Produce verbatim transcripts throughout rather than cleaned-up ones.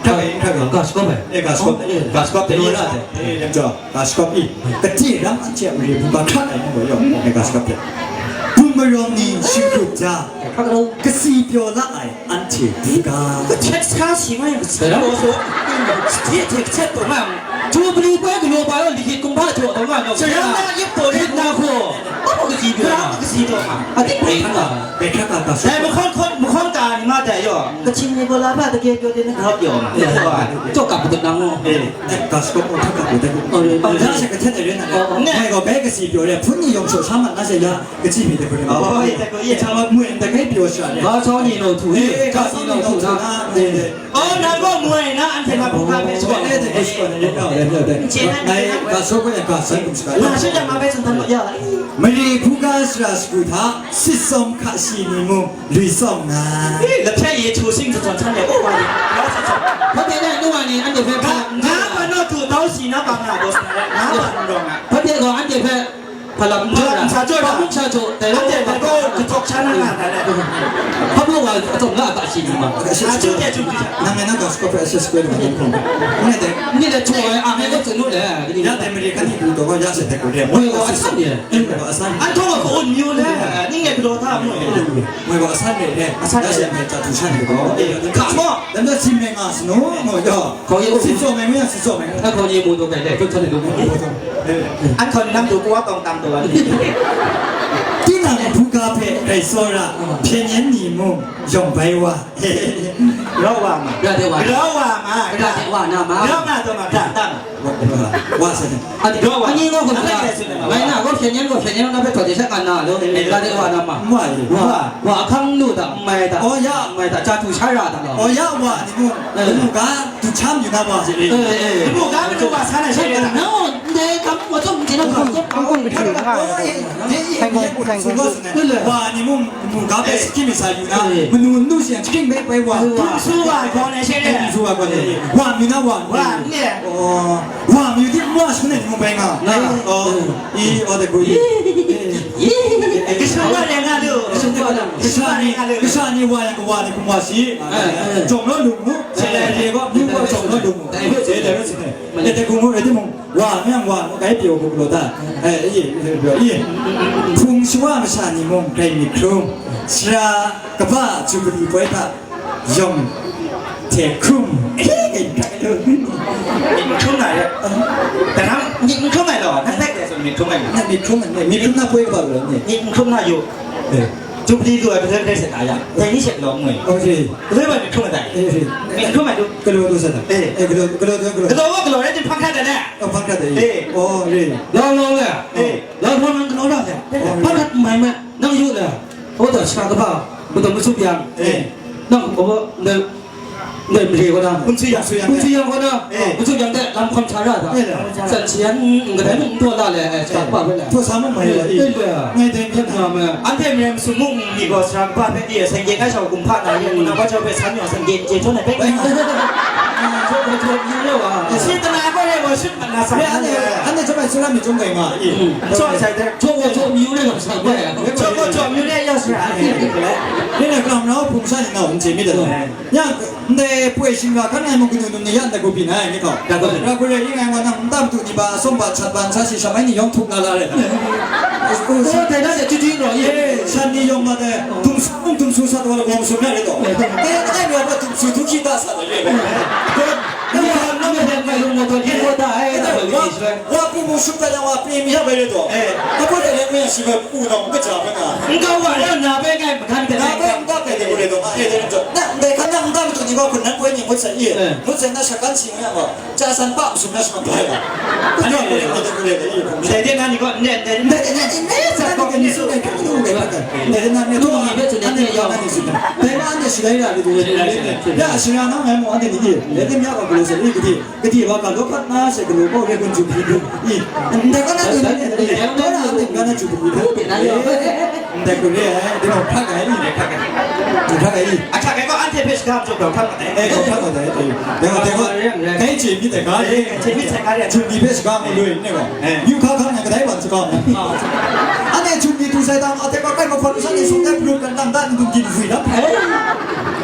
Hkrak ai, hkrak ai. Ga shakawp ai. E, ga shakawp. Oh, e. Ga shakawp, e, ga shakawp, e, ga shakawp, i. Kade ram anhte a mare bungga hkrak ai ngu gaw, yawng, e, ga shakawp, e. Bum marawng ni shingkut ja, kasi pyaw la ai anhte bungga. Kachet sa si mai, kachet pyaw so. Kachet, kachet pyaw mai. Jubili poi galaw pa yawng, likit kumhpa jaw taw nga, saram na yip taw, lit na hku. Amu kaji pyaw na. Kaji pyaw na. Adik pyaw na. Dai mahkawn hkawn, mahkawn ta ni ma dai yaw. Kachin ni gaw la hpa dage pyaw de na grau pyaw ma. Cawk kap putut nang mu. Eh, eh, ka skop ko hta kap putut. Oh, ya. Oh, ya, sa ka htet ai ren na. Oh, oh. Ngai gaw bai kasi pyaw re, hpun ni yawng shaw sha mat na se ya, kaji mi de hpun ni. Oh, ya, ya. Cha ma mu en da kai pyaw sha re. Ka sa ni lo tu. Eh, ka sa ni lo tu na. Eh, eh. Oh, nang gaw mu ai na, anhte na hpung hkra hpe shaw. Eh, eh, eh, eh, eh, eh, eh. Ngai ka so ko ya ka sa kum sa. Na shi jang ma bai sun tan lo ya. Mari hpung ga sara shagu hta, sit tsawm hka shi ni mung, Lui tsawm nga. Eh, lahpya ye htu sing zawn htan le, oh, wa ye. Hpa de na nu wa ni, anhte hpe nga, nga pa naw tu tau si na pa nga, boss na, nga pa n rawng nga. Hpa de gaw, anhte hpe hpa lam n jaw ra. N sa jaw ra. Hpa mung sha jaw, dai gaw, anhte dai gaw, kahtawk sha na nga, dai le. Hpa mung wa, atsawm la, a ta shi ni ma. A, chu de, chu de. Nang ngai na gaw, square, square, square, nang ngai na gaw. Ngai de. Ni le chu, a, ngai gaw, chu nu le. Ya, dai mari kan ni du do, ya, se de ko de. Mo, a san ni. Mo, a san. An thawng a ko un myu le. Ni ngai galaw hta mo. Moi wa asan re re. Asan re. Ya sha mai ta tu shan re ko. Eh, ka mo. Dan da sim mai nga sano mo ya. Ko ye. Si so mai mo ya, si so mai. Na ko ye mo do kai de. Ko chan do mo. An ko nam do ko wa tong tam do wa. Tinang hpung ga hpe rai tsawra, hpyen yen ni mung, yawng bai wa. Raw wa ma. Ra de wa. Raw wa ma. Ra de wa na ma. Raw nga taw ma, da, da ma. Wa, wa, wa sa. Ani gaw, ani gaw, gaw, gaw, gaw, hpyen yen gaw, hpyen yen na hpe taw de sha kan na lo, eh, la de wa na ma. Wa, wa. Wa, wa, ahkang nu da, n mai da, oh, ya. N mai da, ja du sha ra da lo. Oh, ya, wa, ni mu, eh, ni mu ga, du cham yu na wa, eh, eh, eh. Ni mu ga, ni mu wa, sa na she da. No, de, kam, wa, zong, de, na, wa, zong. Hang kong kati, ha. Oh, eh, eh, eh, hang kong, eh, hang kong. Wa, ni mu, Mungga bai, eh, saki mi sa yu na, eh, manu nu siang chiking bai bai wa. Wa. Tung su wa gaw ne she ne. Tung su wa gaw ne. Eh. Wa mi na wa. Wa ne. Oh, wa mi di wa su ne mu bai nga. Na. Oh, i o de gui. Ih. Ih. Kishon wa ne nga lu. Kishon wa ne nga lu. Kishon ni, kishon ni wa yang wa ne kuma si. Eh, eh. Jong lo lu mu. Se le ba mi wa jong lo lu mu. Eh, eh, eh. E de gung rai timung, wa myang wa, kai pyaw gu galaw ta. E, e, e, e. Hpung shawa masha ni mung, grai myit hkrum, sara kaba Jubili poi hta, yawng hte hkrum. E, e, e. Myit hkrum na ya. Tanang, myit hkrum ai law, nang dai dai so myit hkrum ai. Nang myit hkrum ai, myit hkrum na poi kaba galaw ni. Myit hkrum na yu. E. Jubili lu ai, hpung hkrai sat na ya. Dai ni sat law, ngoi. O, e. Galoi wa myit hkrum ai dai. E, e. Myit hkrum ai du. Galaw du sat na. E. E, galaw, galaw, galaw, galaw. Galaw wa galaw rai jin hpang hkrat ai le. O, hpang hkrat ai. E. O, re. Law, law le. E. Law, law, nang galaw ra le. O. Hpang hkrat n mai ma. Nang yu le. O, da, sha kaba. Bu da mu sup yang. E. Nang, o, ne. Ndai mare kaw na, Hpung Sui Yang. Hpung Sui Yang kaw na, eh, Hpung Sui Yang de lam hkawm hta ra da. Eh, lam hkawm hta ra. San sian, mm, kadai mung n taw la le, eh, sa pa bai la. Htaw sa mung mai la, eh, eh, eh. Ngai dai hpyen na me. Anhte mare masum mung mi gaw sara kaba hpe di, sengge kai shau kumhpa na ye, ngu na ba jau hpe san yaw sengge n chye htaw na bai. Eh. Jaw gaw jaw myu re wa. Si tana gaw re wa shut mat na sa. Eh, anhte, anhte chyawm ai sara mi chyawm gai nga, eh. Mm. Jaw sai de. Jaw gaw jaw myu re wa sa bai. Jaw gaw jaw myu re ya sara. Eh. Ni na kam rau hpung sha ni na hpung chye mi de. Eh. Nya, ndai poi shingra hkan ngai mung kanu num ni ya ndai gupin ai, ni hkau. Ra gaw. Ra gaw re, ring ai wa nang nta matu ni ba, atsawm ba, chat ba, nsa shi sham ai ni yawng htuk na la re. Oh, dai na de, chyu chyu rawng ye. Eh, shan ni yawng ma de, tum su, tum su sat wa la, wawng sum ya re taw. Eh, kadai ni wa ba tum su, tum shi ta sat wa re. Ni hkau na me hkau, ngai lung mo taw, ni mo ta ai, na ba ni shi. Wa pyi mung shut dat yang wa pyi mi ya bai re taw. Eh. Ka poi dat yang meng shi bai pu na mung kaja bai na. N kau wa ya na bai ngai makan ka. Na bai n kau kai de gu re taw, eh, de taw. Na, ndai hkan nang n kau matu ni gaw hpun nan poi ni ngut sai i. Eh. Ngut sai na sha kan si yang gaw. Ca san pa masum na sha bai la. Ani bai bai bai bai i. Ndai de na ni gaw, ndai, ndai, ndai, ndai, ndai, sa kau ni su, ndai kan lu bai bai. Ndai de na ni gaw, ndai de na ni su. Ndai ma ndai shi bai ra de gu re. Ya, shi ra na ngai mo ande ni i. Ndai de mi ya gaw gu lu sai i gu di. Kadi wa ga lawp hkat na she galaw kau re kun ju hpyi hpyi. I, ndai ka na du ni, ndai ka na du ni, ndai ka na ju hpyi hpyi. Ndai kun re ai, de nau hkrak ai, i, hkrak ai. Hkrak ai, i. A hkrak ai gaw anhte hpe shaga majaw grau hkrak mat ai. Eh, grau hkrak mat ai, eh. De nau, de nau, kai chye myit ai ga re. Kai chye myit ai ga re. Jumbi hpe shaga mu lu ai, ne gaw. Eh. Yu hka hkang na kadai wan shaga mu. Ah. Anhte jumbi du sai dang, a de gaw kai mahkawn lu sha ni sung dai pru kan dang dan du gin zui dang. Eh.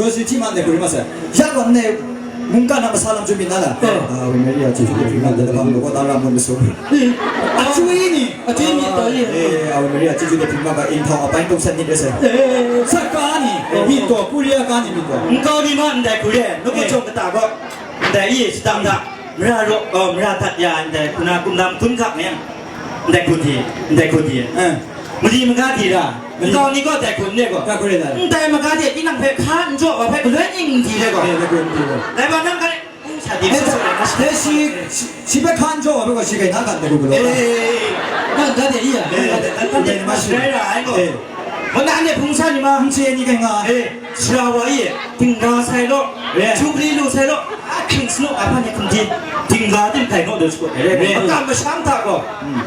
Rosary hti ma ndai hku rai ma sai. Ya gaw ndai mungkan na masa lam chyum myit na la? Eh. Ah, Ave Maria, chyeju de hpring nga ndai, Laba mung law, Wota ra ngut masum. Eh. Achyoi ni. Achyoi ni taw ye. Eh, Ave Maria, chyeju de hpring nga ga, inghtaw apai tungsan myit rai sai. Eh. Sa ka ni, eh, myit taw, Korea ka ni myit taw. Nkau ni ma ndai hku re, nu Eh. kajawng kata gaw, ndai i, shada da, mara raw, oh, mara dat ya, ndai hku na, kum lam kun ga nga yang. Ndai hku di, ndai hku di. Eh. Mali maga di ra. Mali. Nkau ni gaw dai hku n re gaw. Ka hku re na. Ndai maga de tinang hpe hka n jaw wa hpe galoi ning n di re gaw. Eh, dai hku n di re. Dai ba nang ga, mm, sa di Eh, sa sa. Dai shi, shi, shi hpe hka n jaw wa hpe gaw shi kai na hkan dai hku galaw. Eh, nang ga de i ya. Eh, dai, dai, dai, ma shi. Rai ra ai gaw. Eh. Wa na ne hpung sa ni ma. N chye ni kai nga. Eh. Sara wa e, dingra sai law, Yeah. Jubili lu sai law, ahkying sanu ahpa ni hkum di, dingra tim hkai naw du shagu ai rai. Yeah. Makam masham hta gaw,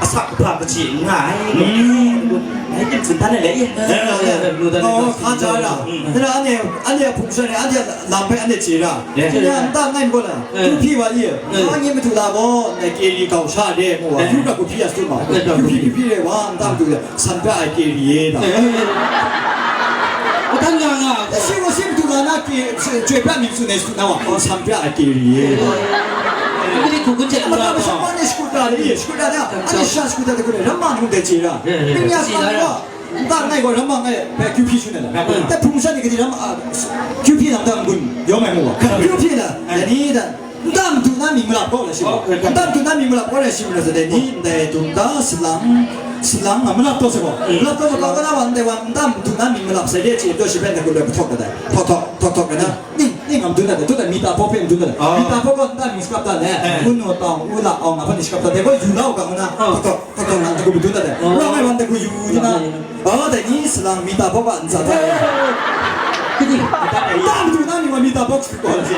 asak hpa kaji n nga ai. Mm. Ai tim tsun dan ai le, eh. Yeah, yeah, yeah. Oh, hka ja ra. Mm. Tara ane, ane a hpung sha ni, ane a lam hpe ane chye ra. Yeah. Ane a nta ngai n gaw na, Yeah. Kyu hpyi wa i, Yeah. Hpa nye madu la gaw, ndai keri gau sha re mu wa, Yeah. Kyu hkra kyu hpyi ya sut ma. Yeah. Kyu hpyi, kyu hpyi re wa, nta madu ya. San pra ai keri e da. Eh. Adan nga nga. Shi wa shi madu la na ke, chyoi pra myit tsun ai tsun na wa. San pra ai keri e da. Kiri ku kun chet Ama nga. Ka masha pa ne shakut da ni, shakut da da. Ani sha shakut da da ku ne, ramma ni mung dai chye ra. Eh, eh. Ni ya sa ni wa. Nta ngai gaw ramma ngai, pe kyu hpyi shun ai la. Eh. Ta hpung sha ni kadi ramma, ah, kyu hpyi na ta ngun, yawm ai mu wa. Kyu hpyi na, eh. Ni da. Nta madu na mying malap gaw la shi gaw. Oh, eh, nta madu na mying malap gaw la shi mu na sa de ni, ndai dum da salang, salang nga malap taw sa gaw. Mm. Malap taw sa gaw, ka na wa ndai wa nta madu na mying malap sai de chi, taw shi hpe na gu loi pahtawk da dai. Htawk htawk, htawk htawk ka na. Ning, ning nga madun da dai, tu dai, mi ta hpawk hpe madun da dai. Oh. Mi ta hpawk gaw nta mying sakap da le. Eh. Ngun naw tawng, u la awng, nga hpa ni sakap da dai. Gaw yu la u ga ngu na. Oh. Htawk htawk, htawk htawk nga, nta gu madun da dai. Oh. Ra ngai wa nta gu yu yu na. Oh, dai ni salang mi ta hpawk a ntsa ta. Kadi. Nta madu na mying wa mi ta hpawk Ko je.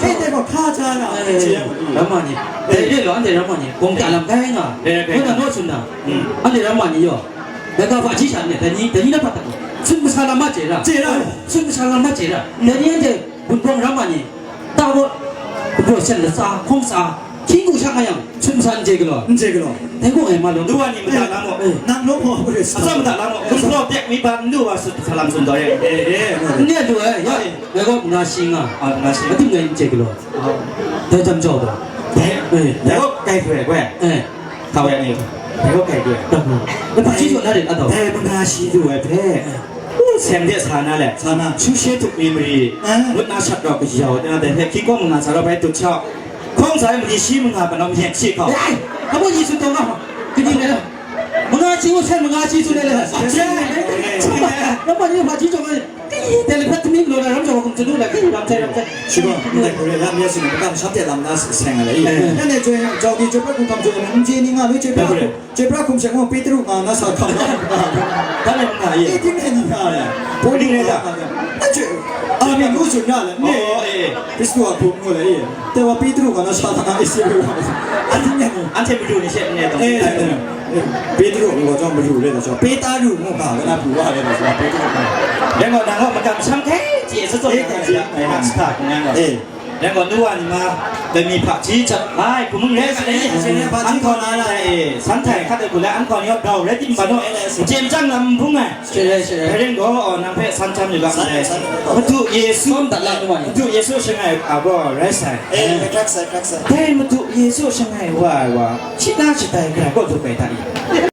Hte hte gaw hka ja na, eh, je ya ma ni. Ramma ni. Dai re law, anhte ramma ni. Gawng ta lam kai nga. Eh, kai. Ngu na naw tsun na. Mm. Anhte ramma ni yaw. Dai ga hpaji sha ni, dai ni, dai ni na hpa ta gaw. Sun masa lam ma chye ra. Chye ra. Sun masa lam ma chye ra. Mm. Dai ni anhte Wunpawng ramma ni. Ta gaw. Gaw shan latsa, hkawng tsa. Hkying gu sha nga yang, sun masa n chye galaw. N chye galaw. Dai gaw ngai ma law. Lu wa ni mada lam gaw. Eh. Nang law gaw, eh, atsawm mada lam gaw. Wunpawng pyak mi ban lu wa sut sa lam tsun taw e. Eh, eh, eh. N re lu ai, ya. Eh. Ngai gaw manga shi nga. Ah, manga shi. Ating ngai n chye galaw. Ah. Dai jam jau gaw. Dai, eh, dai gaw kai hkoi ai gaw. Eh. Hkawai ni. Dai gaw kai hkoi ai. Dai gaw. Dai hpaji jaw na rin a taw. Dai manga shi lu ai hpe. Eh. Uh, seng de sa na le. Sa na. Shu she tuk mi mari. Eh. Ngut na shat rau kayau na dai hpe hkying gaw manga sa rau bai tut shau. Hkawng sa ai mari shi manga panawm nyet shi hkau. Eh, ai, kabaw Yesu taw na. Kadi le. Manga shi u sen manga shi su le le. Nampa ni hpaji jaw ai. Dai le hpe hpyi mi galaw na ram jau hkum tsun lu la, hpyi ram sai, ram sai. Shi gaw, ndai hkoi re, lam ya sin, makam sha de lam na seng ai le i. Eh. Nanhte chyoi, jau di chyoi pra hkum hkam chyoi, n chye ni nga lu chyoi pra hkum, chyoi pra hkum seng gaw Petru nga na sa hkam na. Dai le nga ye. Eh, ting e ni nga le. Pawlu nga na. A chyoi, a myit ngu tsun na le. Oh, eh. Hkristu a hkum ngu le i. Dai wa Petru nga na sa hkam na, isi lu. A ting e ni. Anhte madu ni she n le taw. Eh, eh, eh. Petru ngu gaw chyawm madu re taw chyawm, Petru ngu ga, ga na pru wa re taw chyawm, Petru ngu. Dai gaw, nang gaw makam sham hkai chye sa taw, eh, nang gaw, eh, eh, eh, eh, eh, eh, eh, Yang gaw nu wa ni ma, dai mi hpaji jat ai, hku mung rai sa ai. Anhkaw ni a dai e, san htai hkat ai hku la, anhkaw ni a brau rai timung gaw, jem jang lam n hpung ai. Dai ring gaw, nang hpe san htan yu ga ndai. Madu Yesu, Madu Yesu shangai a gaw rai sai. Dai Madu Yesu shangai wa ai wa, shi na shatai hkrai kaw du ai hta i?